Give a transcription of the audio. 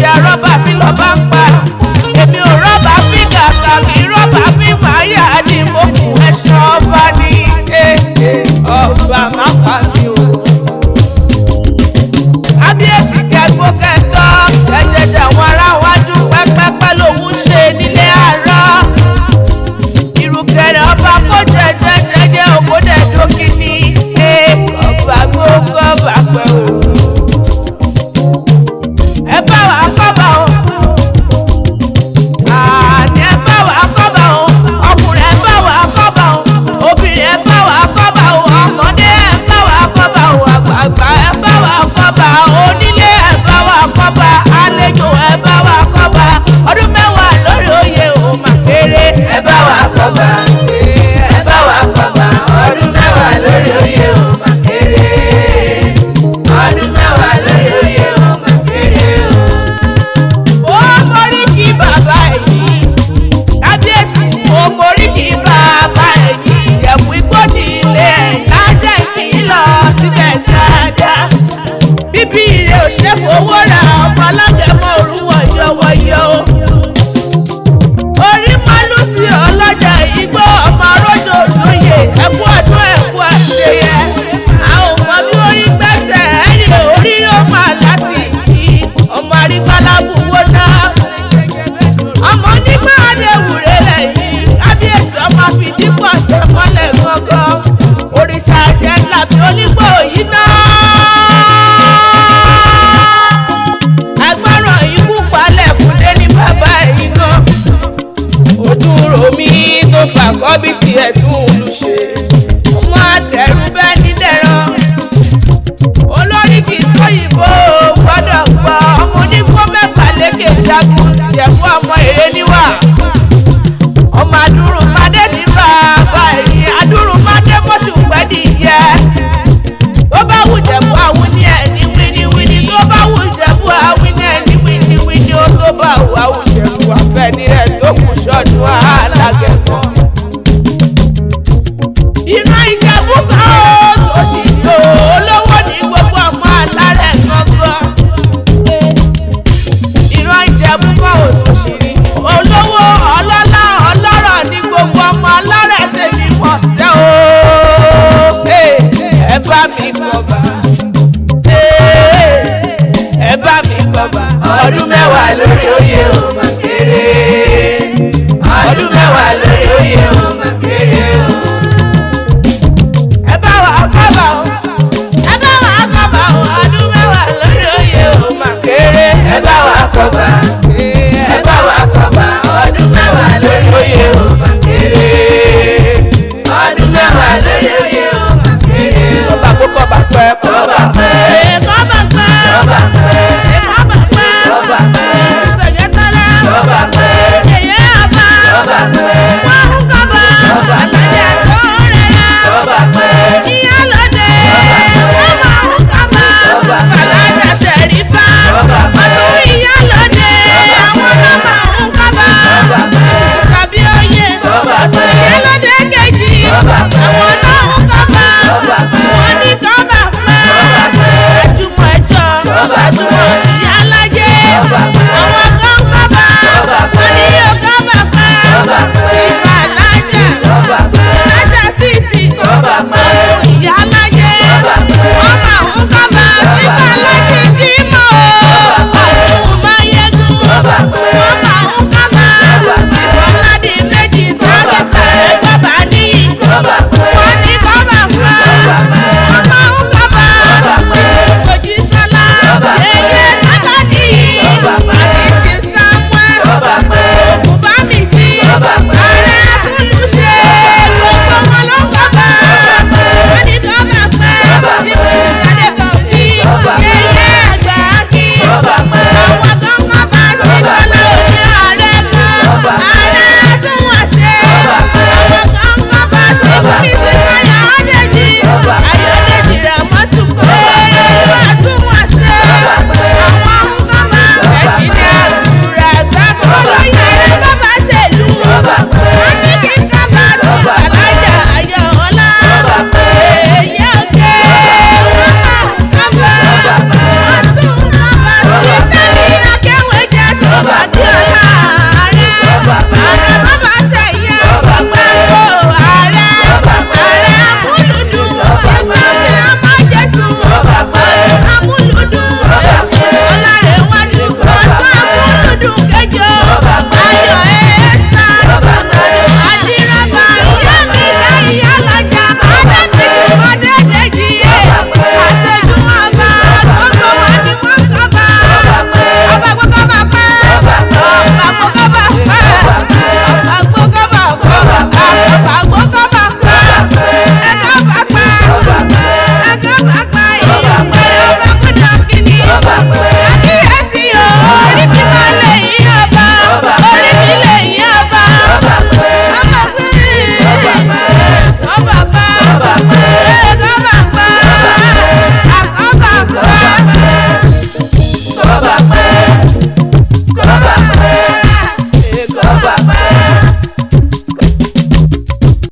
Àṣẹ arọ́bà fi lọ́ba ń pa. Èmi ò rọ́bà fi kàkà kí rọ́bà fi máa yà á ní mọ́kù ẹ̀ṣọ́ ọba ní ọba má pa mí o. Kábíyèsí kẹgbó kẹtọ jẹjẹjẹ àwọn ará wájú pẹ́pẹ́pẹ́ lòún ṣe nílé àárọ̀. Ìrùkẹ̀rẹ̀ ọba kò jẹjẹjẹjẹ ògbódẹ dókínì ọba gbogbo ọba pẹ́ o. Ẹ bá wa kọ́ba o, àní ẹ bá wa kọ́ba o, ọkùnrin ẹ bá wa kọ́ba o, obìnrin ẹ bá wa kọ́ba o, ọmọdé ẹ bá wa kọ́ba o, àgbààgbà ẹ bá wa kọ́ba, onílé ẹ bá wa kọ́ba, àlejò ẹ bá wa kọ́ba. Ọdún 10 lórí oyè ò mà kéré. Ẹ bá wa kọ́ba, ẹ bá wa kọ́ba, ọdún 10 lórí oyè ò mà kéré. Ọdún 10 lórí oyè ò mà kéré o. Ó mórí kí bàbá ẹ̀yìn kábíyèsí, ó mórí kí bàbá ẹ̀yìn. Ìjẹ̀bú Igbó ní ilé ẹ̀yìn lájẹ́ kì í lọ síbẹ̀ dáadáa. Bíbí rẹ̀ ò ṣe fowó ra, ọmọ alágẹmọ òrùwọ̀ yọwọ́yọ o. Orí málùsí ọlọ́jà igbó, ọmọ arójò òjòyè, ẹkú ọdún ẹkú àṣeyẹ. A ò mọ bí orí gbẹ́sẹ̀ ẹ̀rì orí yóò máa lásìkí. Ọmọ arígbálábù wó náà, ọmọ onígbà adéwúrẹ́ lẹ́yìn kábíyèsí, ọmọ àfìdípọ̀ tẹ̀mọ́lẹ̀ gangan. Òrìṣà jẹ́ làbí onígbò yìí náà. Agbára ikú palẹ̀ kúndé ní bàbá yìí gan. Ojú rò mí tó fà kọ́bí tiẹ̀ tún lù ṣe. Ọmọ àdẹ̀rù bẹ́ẹ̀ ní dẹ̀ràn. Olórí kì í tóyìnbó gbọ́dọ̀ gbọ́. Ọmọ onígbó 6 lékè jagun jẹ̀fún, ọmọ èrè níwà. Ọmọ adúrúmọdé ní bàbá yìí, adúrúmọdé mọ́ṣùgbẹ́dì yẹ. Tó bá wù jẹ̀bú àwọn ní ẹ̀ ní wíníwíní, tó bá wù jẹ̀bú àwọn ní ẹ̀ ní wíníwíní, ó tó bá wù àwọn jẹ̀bú àfẹ́ni rẹ̀ tó kù sọ́dún alágẹ̀mọ́. Iná Ìjẹ̀bú kan ó tó sì ní o, olówó ní gbogbo ọmọ alárẹ̀ gangan. Ìran Ìjẹ̀bú kan ò tó sì ní olówó, ọlọ́lá, ọlọ́rọ̀ ní gbogbo ọmọ alárẹ̀ tèmi mọ̀ sẹ́ o. Ẹ bá mi kọ́ba, ẹ bá mi kọ́ba, Ọdún 10 lórí oyè ò mà